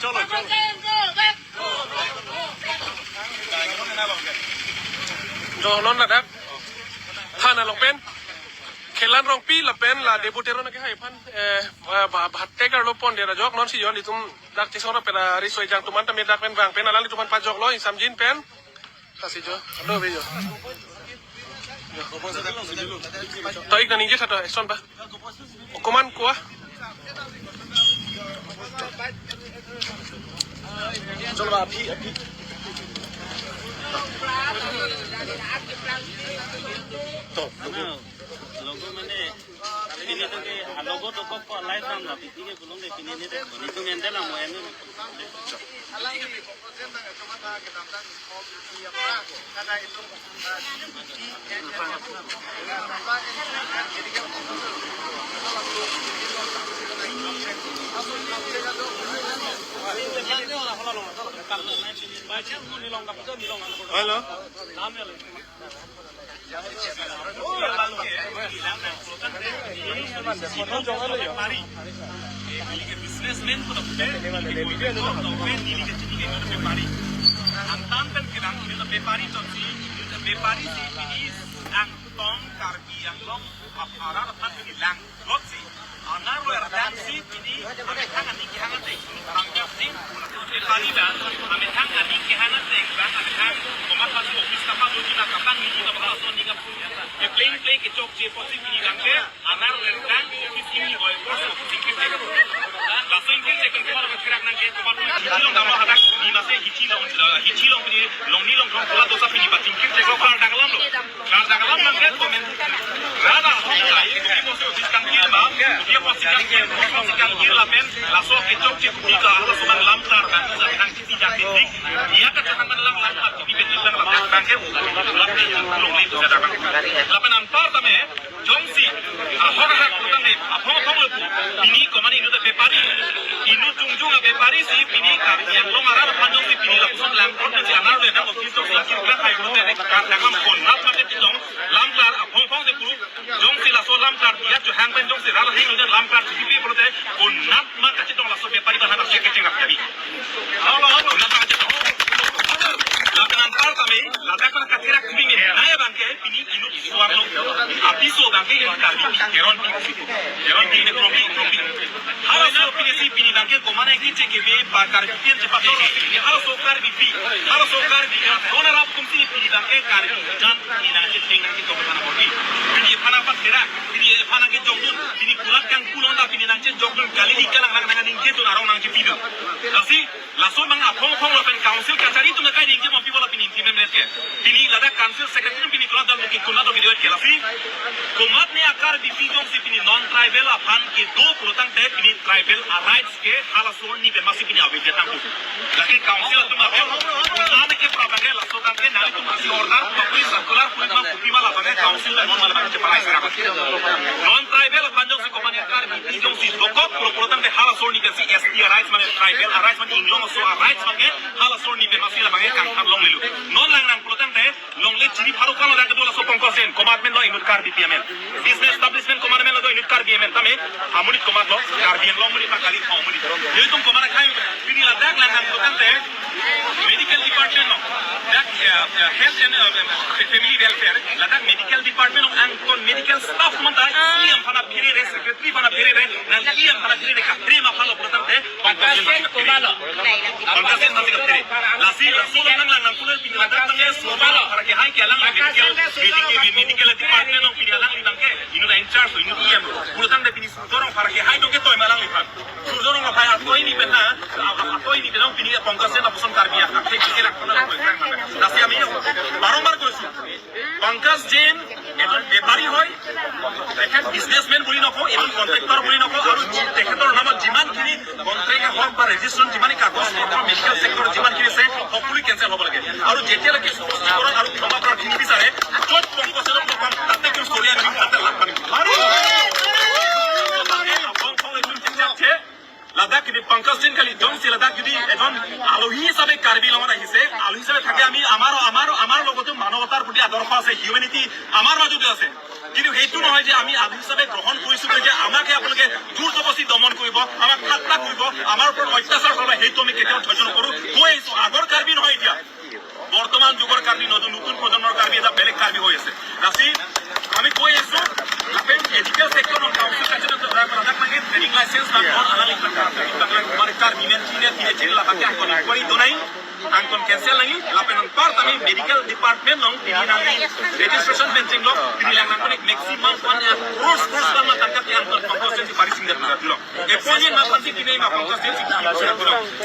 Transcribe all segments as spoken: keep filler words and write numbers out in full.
Cholo, cholo. Jo, non ladak. Than along pen. Khelan Rongpi lapen la Debo Teron akehai aphan, eh, ba, ba, bhat-te karlo pon dera jok non si jo nelitum dak chesong ra pera risoi jang tuman tame dak pen bang pen alanglitum aphan pajoklo, ingsamjin pen. Kasi jo, ado be jo. To ik na ningje tha to, action ba. Komat ko-an? Cholo ba, aphi, aphi. To, logo mane, pini to ke, ah, logo to kok ko live dam la, pini ke belum deh, pini ini deh, pini tu mende la mo ini. Hello. Businessman ko, bepari. Angtan pen kedang, bepari chot si, bepari si, pini Angtong Karbi Anglong arat aphan pini lang. Lotsi, anar lo erdang si pini, amethang aning kehang ateng. Bang Japsin, bepari bang, amethang aning kehang ateng, bang amethang, komat pasi office kapang, luji na kapang, niji na kapang, lason ning kapang. Ke plain plain kechokche apotsi pini bang ke, anar lo erdang, office ini hoi, office ingkir chek. Laso ingkir chek kan komat lo kerak nang ke, komat lo, hichi along damlo hadak, ni masi hichi along, hichi along pini, longni longkrong pula dosa pini pachingkir chek lo, kardang alam lo. Kardang alam nang ke komen. Rada, ya, ini kopi posi office kangkir ma, kopi posi kangkir, kopi posi kangkir lapen, laso kechokche kopi ka, laso bang lamklar kan, sa kang kiti jak kiti. Iya kachethan bang lam lamklar kiti beti bang lam bang ke, lam ke longle tu sa bang. Lapen anpar tame, jongsi, ahok ahok putang de, aphong aphong lo pu, pini komat inut bepari, inut jongjong abepari si, pini Karbi Anglong arat aphan jongsi pini lapuson lang, komat si anar lo erdang office jongsi kir klang hai pute, kardang alam konat market tong, lamklar aphong aphong de pu, jongsi laso lamklar diya chu hang pen jongsi rat hang lo lamklar chu pipe pulote konat ma kachetong laso bepari bang hadak chek kecheng rap kabi. Konat ma kachetong. Lapen anpar tame, ladak pen katherak kami min. Naya bang ke, pini inut suar lo. Apiso bang ke inut Karbi, Teronpi. Teronpi ne Krongpi, Krongpi. Halaso pini si pini bang ke komat nang kechek kebe pa Karbi pian chepatolo. Halaso Karbipi, halaso Karbi. Kona rap kum si pini bang ke Karbi jan pini nang kecheng nang kechong kana bodi. Pini aphan aphan therak, pini aphan nang kechong dun, pini kulat kangpu along ta pini nang kechong dun, kali di kalang nang nang ningje dun arong nang chepi dun. Lasi, laso bang aphong aphong lapen council kachari atum akai ningje bompi bola pini intimem net ke. Pini ladak council secretary pini kulat dam ke konat video ke lasi. Komatne a Karbipi jongsi pini non tribal aphan kedo pulotangte pini tribal rights ke halaso arni pen masi pini ave dia tangku. Lake council atum ave. Ane ke prabang ke laso tangke nangtum masi order, public circular, public ma kopi ma labang ke council dan non labang ke cheparai sira. Non tribal aphan jongsi komatne a Karbipi jongsi dokok pulo pulotangte halaso arni pen si S T rights mane tribal rights mane inglong aso rights mane halaso arni pen masi labang ke kangthar longlelo. Non lang nang pulotangte longle chiri pharo kalo dak do laso pongkos en, komat men lo inut Karbipi amen. Business establishment komat men lo do inut Karbi amen. Tame, amonit komat lo, Karbi Anglong monit ma kali thong monit. Nelitum komat akhai, pini ladak lang nang pulotangte, medical department lo. Dak, eh, eh, health and, eh, family welfare, ladak medical department lo angton medical staff manta, C M aphan aphere re, secretary aphan aphere re, nang C M aphan aphere re, katri ma phalo pulotangte, Pankaj Singh komat lo. Pankaj Singh masi kaphere. Lasi, laso lang lang nang pulo pini ladak tangke solo para ke hai ke lang medical Medical, medical department along pini alangli abangke inut in charge, inut E M. Pulotangte pini Surjya Rongphar ke hai dong ke toi ma alangliphan. Surjya Rongphar atoi ni pen na, atoi ni pen along pini Pankaj Jain lapuson Karbi akhei ke rak kona. Lasi ami barombar koisu, Pankaj Jain এজন বেপাৰী হয়, তেখেত বিজনেছমেন বুলি নকওঁ, এজন কণ্ট্ৰেক্টৰ বুলি নকওঁ, আৰু যি-, তেখেতৰ নামত যিমানখিনি কণ্ট্ৰেক্ট হওক বা ৰেজিষ্ট্ৰেশ্যন, যিমানখিনি কাগজ পত্ৰ, মেডিকেল ছেক্টৰত যিমানখিনি আছে, সকলো কেঞ্চেল হ'ব লাগে। আৰু যেতিয়ালৈকে স্পষ্টীকৰণ আৰু ক্ষমা প্ৰাৰ্থী নিবিচাৰে, য'ত পংকজ চেনক লগ পাম, তাতে কিন্তু চৰিয়া নিম, তাতে লাভ পাম। Ladak kini Pankaj Jain kali jongsi ladak jodi ejon আলহী হিচাপে কাৰ্বি আংলঙত আহিছে, আলহী হিচাপে থাকে, আমি আমাৰ, আমাৰ, আমাৰ লগতো মানৱতাৰ প্ৰতি আদৰ্শ আছে, হিউমেনিটি আমাৰ মাজতো আছে। কিন্তু সেইটো নহয় যে আমি আলহী হিচাপে গ্ৰহণ কৰিছো যে আমাকে আপোনালোকে জোৰ জবৰদস্তি দমন কৰিব, আমাক ঠাট্টা কৰিব, আমাৰ ওপৰত অত্যাচাৰ কৰিব, সেইটো আমি কেতিয়াও সহ্য নকৰো। কৈ আহিছো, আগৰ কাৰ্বি নহয় এতিয়া। বৰ্তমান যুগৰ কাৰ্বি, নতুন, নতুন প্ৰজন্মৰ কাৰ্বি এটা বেলেগ কাৰ্বি হৈ আছে। Lasi, আমি কৈ আছো, lapen medical sector along council kachetok ladak, ladak lagi training license na kon alang ikan karak, ikan karak kemarin Karbi men chine, chine, chine ladak ke angkon inquiry donai, angkon cancel lagi, lapen anparta medical department along pini nangli registration pen chenglok, pini lang nangkon maximum one crore, crore one matang kat angkon composition si Paris Singer dulok. Appointment ma aphansi pinai ma, Pankaj Jain si pinai ma,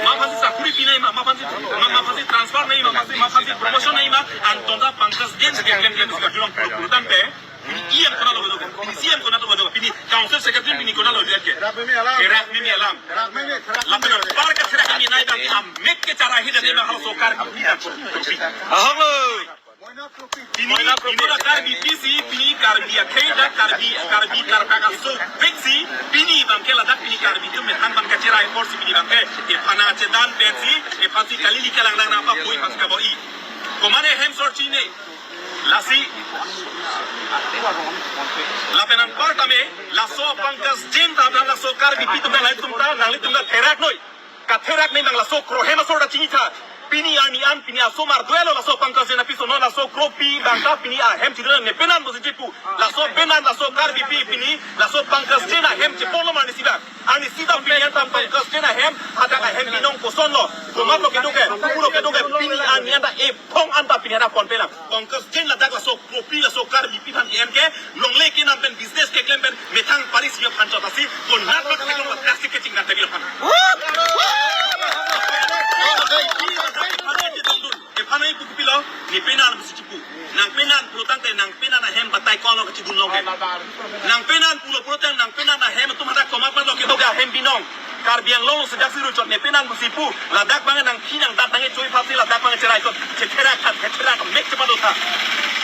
ma aphansi sakuri pinai ma, ma aphansi, ma, ma aphansi transfer nai ma, ma aphansi, ma aphansi promotion nai ma, angtonta Pankaj Jain si keklem klem si kajulong pulotangte, pini E M konat lo, pini C M konat lo, pini council secretary pini konat lo dia ke. Therak meme alam. Lapen anpar katherak meme nai abang amek kechara hi dade ma halaso Karbi pini. Ahok lo. Pini, pini dak Karbipi si, pini Karbi akhei dak Karbi, Karbi Karpak aso vek si, pini abangke ladak pini Karbi atum methang abang kacherai apor si pini abangke, ephan achedan pen si, ephan si kali lika langdang nangpabui aphan si kabor-i. Komane hem sor chine, lasi, lapen anparta me, laso Pankaj Jain ta, laso Karbipi atum ta, nanglitum ta, nanglitum ta therak noi. Katherak ni nang laso kro hem asor ta chingitha. Pini arni an pini asomar duelo laso Pankaj Jain apiso, non laso kropi abangta pini ahem chidun ne penan pusi chipu. Laso penan laso Karbipi pini laso Pankaj Jain ahem chepolo ma arnisi dak. Arnisi dak pini anta Pankaj Jain ahem, hadak ahem binong koson lo. Komat lo kedo ke, puro kedo ke, pini arni anta ephong anta pini hadak pon pelang. Pankaj Jain ladak laso kropi laso Karbipi aphan ke-en ke longle kenam pen business keklem pen methang Paris yo aphan chot asi, konat lo theklong la plastic kechingna tadi aphan. Ephan ai pu kopilo, ne penan pusi chipu. Nang penan pulotangte nang penan ahem batai ko-an lo kachidun longle. Nang penan pulo pulotang nang penan ahem atum hadak komat lo kedo ke ahem binong. Karbi Anglong sejak si ruchot ne penan pusi pu, ladak abang nangphi nangdat nangkechoi aphan si ladak abang cherai chot, chetherak tha, chetherak mek chepadotha.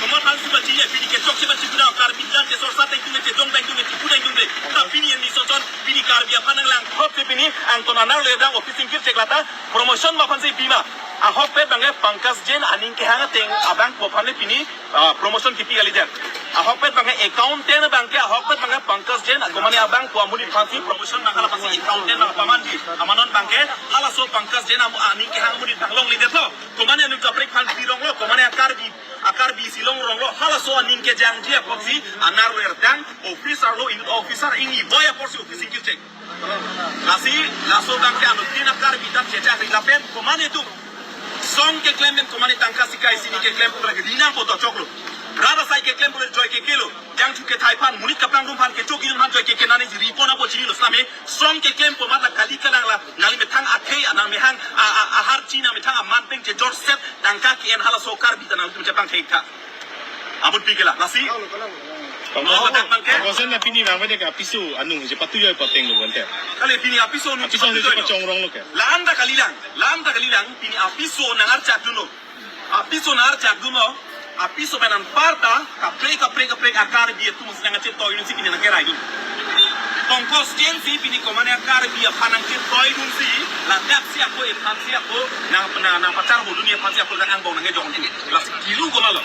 Komat aphan si bachi ya, pini kechok si bachi pina, Karbi jan ke sorsa tengtung, chejong tengtung, chipu tengtung de. Ta pini arni sochon, pini Karbi aphan nanglang thot si pini, angton anar le dang office ingkir chek lata, promotion ma aphan si pima. Ahokpet abangke Pankaj Jain aning kehang ateng abang pu aphan le pini ah, promotion kipi kalidet. Ahokpet abangke accountant abangke, ahokpet abangke Pankaj Jain, komane abang pu amonit aphan si promotion nang hala aphan si accountant nang pamanji. Amanon abangke, halaso Pankaj Jain amu aning kehang amonit abang longlidetlo. Komane anut kaprek aphan si ronglo, komane a-Karbi, a-Karbi si long ronglo, halaso aning kejangji apot si, anar ler dang, officer lo, inut officer, ingni boy apor si office ingkir chek. Lasi, laso abangke anuttin a-Karbi ta chechak ri lapen, komane atum song keklem pen komane tangka sika isi hini keklem pu lake ri nangpo to choklo. Rat asai keklem pu le joy kekelo. Jangthu kethai aphan, monit kapangrum aphan, kecho kejun aphan joy keke nani jiri pon apo chinilo same. Song keklem pu amat la kali kalang la, nangli methang akhei, nang mehang, a, a, ahar chi nang methang aman pen chejor set, tangka ke-en halaso Karbi ta nangtum chepangthek tha. Abut pi ke la, lasi. Kalang, kalang. Kalang. Kalang, kalang. Kalang, kalang. Kalang, kalang. Pini abang pada ke apiso anung je patu joi pateng lo bonte. Kali pini apiso anung je patu joi lo. Apiso anung je pachong ronglo ke. La-an ta kalilang, la-an ta kalilang, pini apiso nang archak dunlo. Apiso nang archak dunlo. Apiso pen anparta, kaprek, kaprek, kaprek a-Karbi atum si nangkachetoidun si pini nangkeraidun. Pankaj Jain si pini komane a-Karbi aphan nangchetoidun si, ladak si ako, ephan si ako, nang, nang, nangpacharhodun aphan si ako, nang angbong nangkejokdun. Lasi kilu komatlo.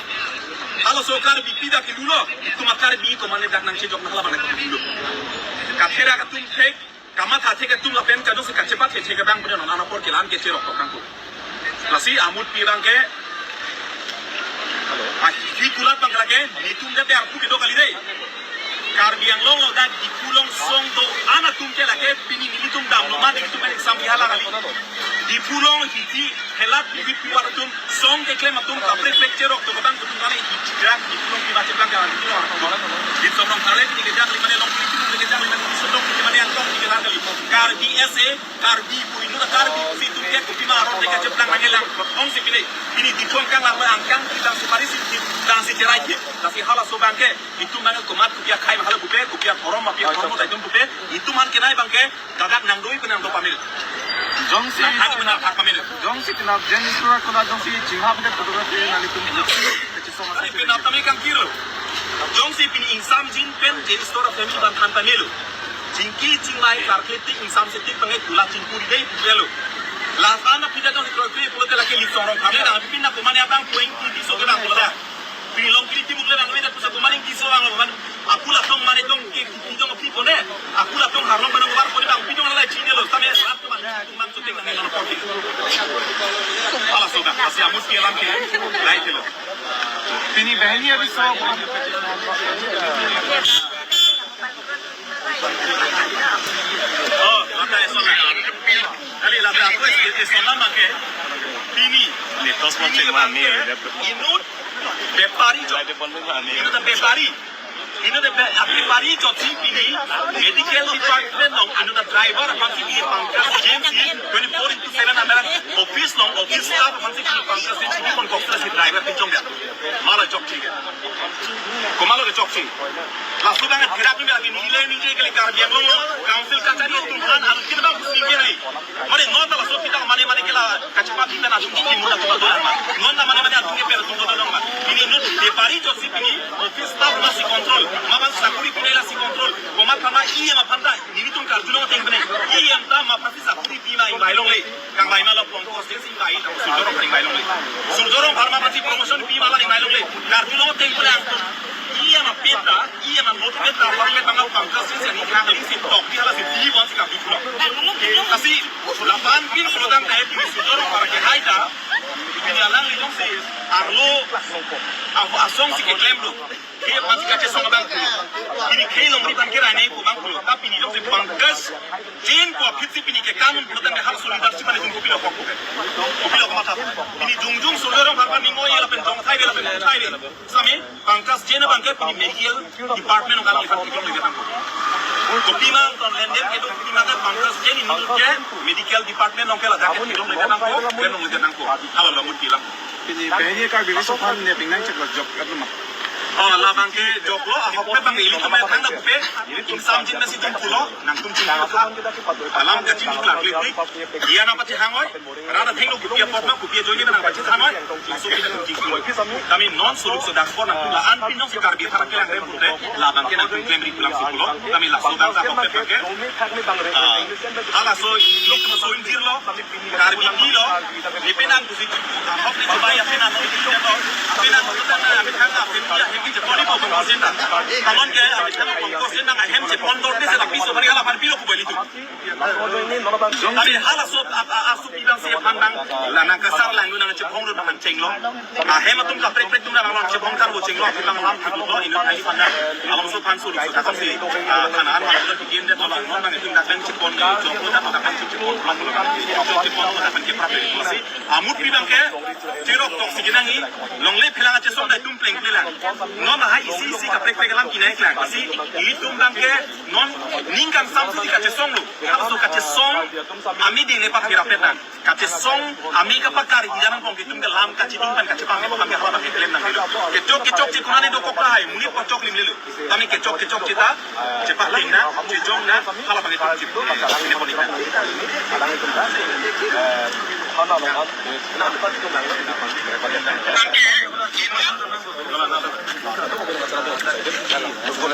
Halaso Karbipi ta kilulo. Itum a-Karbi komane dak nangchejok nang hala abang kilu. Katherak atum thek, kamatha thek atum lapen kajongsi kachepathek thek abang pu non an apor ke la-an kecherok tok nangkok. Lasi amutpi abangke. Halo. Ah, Diphu alam abang lake, netum de arpu kedo kali dei. Karbi Anglong lo dak Diphu along song do-an atum ke lake pini nelitum damlo ma nelitum pen exam dihala kali. Diphu along hiti helat hiti piwar atum song keklem atum kaprek prek cherok tok abang atum kali hiti dak Diphu along Kacheplang kali, kilo. Litsong Rongphar le pini kejak limane long kili, pini kejak limane di sodok, limane angkong, pini kejak kali. Karbi S A, Karbi pu inut ta Karbi pusi itum ke kopima aron te kacheplang nangkelang. Ong si pini, pini di thong kang lang angkang, pini tang supari si, tang si cherai ke. Lasi halaso abang ke, itum mane komat kopi akhei ma hala pupe, kopi adhorom ma pi adhorom ta itum pupe, itum an kenai abang ke, ladak nangdui pen nangdo pamil. Jongsi, ladak pen nangthak pamil. Jongsi penap jen isura koda jongsi chinghap de photography nanglitum. Kachisong. Ani penap tame kangkir lo. Jongsi pini ingsamjin pen jen isura family abang than pamil lo. Chingki chingmai karkle tik ingsamse tik abang ke kula chingkuri dei pupelo. Last an na pida jongsi kroi kroi pulote lake Litsong Rongphar le dang pin na komane abang puing kiti so ke bang pulo da. Pini long kili timuk le bang, mena pusa kumane kiso bang, man. Akula tong mane tong ke, ki tong pi kone. Akula tong harlong bang, war kone bang, pi tong la chine lo, tame sat man, man shooting nang nang kone. Halaso abang, asi amut pi alam ke, lai ke lo. Pini banghini abi so. Oh, lata eson na. Kali lata aku es, eson na make. Pini. Ni tos mo cek mami. Inut bepari jo. Inut bepari. Inut be-, bepari jo si pini. Medical department along inut driver aphan si pini Pankaj Jain si twenty-four into seven amelang office along office staff aphan si pini Pankaj Jain si pini kon kok si driver pichong dia. Mala jok chige. Komalo ke jok si. Laso abang kirak ni lagi ni le ni je kali Karbi Anglong lo. Council kachari atum an anu kin bang pusi ke ni. Mane non ta laso kita mane mane ke la kachepa kita na atum ki muna tuma dolang ma. Non ta mane mane atum ke per atum dolang ma. Pini inut bepari jo si pini office staff ma si control. Ma bang sakuri pini la si control. Komat kama iya ma phanta. Nelitum karjulo ateng pene. Iya ta ma pasi sakuri pi ma ingbai longle. Kangbai ma lo Pankaj Jain si ingbai, Surjya Rongphar ingbai longle. Surjya Rongphar ma pasi promotion pi ma la ingbai longle. Karjulo ateng pene angtum. Iya ma peta, iya ma not peta, apar peta ma Pankaj Jain si ani kang ling si tok, di hala si di wan si kang di pulo. Kasi, lapu-an pin pulo tangte, pini Surjya Rongphar ke hai ta, pini alanglitum si, arlo, a-, asong si keklem lo. Khei aphan si kachesong abang pulo. Pini khei longri aphan ke rai nai pu abang pulo. Ta pini jongsi Pankaj Jain pu aphi si pini ke kanun pulo tangte halaso leadership ani jung kopilo kok puke. Kopilo komat thap. Pini jongjung Surjya Rongphar ning oi lapen dong thai de lapen dong thai de. Sami Pankaj Jain abang ke pini medical department along kalang ikan kidong lebe nangkok. Kopima kon lendem kedo kopima ke Pankaj Jain inut ke medical department along ke ladak ke kidong lebe nangkok, kidong lebe nangkok. Hala lo mut bilang. Pini banghini Karbi Riso aphan ne pingnang chek lo jok atum ma. Oh, labang ke joklo, ahok pe bang ilitum athang na pupe, ingsamjin na si itum pulo, nangtum chingkir tha. Alam kachini klak litik, iya na pachethang oi, rada thenglo kopi apot ma, kopi ajoine ma nang pachethang oi, laso kita tum chingkir oi. Kami non suluk so dakpon nangtum la-an pin nong si Karbi athak kelang rem pute, labang ke nangtum klemri pulang si pulo, kami laso bang sa ahok pe bang ke. Ah, halaso, itum so injir lo, Karbi pilo, ne penang kusi, ahok ne chubai, apenang no iti jabo, apenang no tang, apenang apen dia, hem ki jabo ni bo pon kosin ta. Alon ke, apenang pon kosin ta, hem chepon dor ke seta piso bari hala bari pilo kubali tu. Kami halaso, a, a, aso pidang si pandang, la nang kasar lang, nang chepon dor nang chenglo. Ahem atum kaprek prek atum nang chepon kar bo chenglo, apenang lam tu lo, inut ai pandang, along so pan so, so, so, si, ah, kanan, ma, lo, kigin, de, tolang, non, nang itum dak chepon, ni, jok, dak, dak, chepon, long, long, jok, chepon, dak, ke, prap, si, amut pi bang ke, cherok tok si kenangji, longle phelang achesong dai tum pleng pleng lang. Non hai isi isi kaprek prek alam kinai klang. Si ilitum bang ke non ning kangsam si kachesong lo. Halaso kachesong amideng le paphira petang. Kachesong ami kapakar hidan pon ke itum ke lam kachidun pen kachepang ke pang ke hala bang ke klem nang. Kechok kechok che konane dokok ta hai, monit pachok lim lelo. Tame kechok kechok cheta, chepakleng na, chejong na, hala bang itum chip. Ini pon ikan.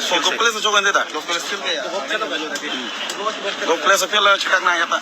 Golf College chok ante ta? Golf College aphi la chekak nang ya ta?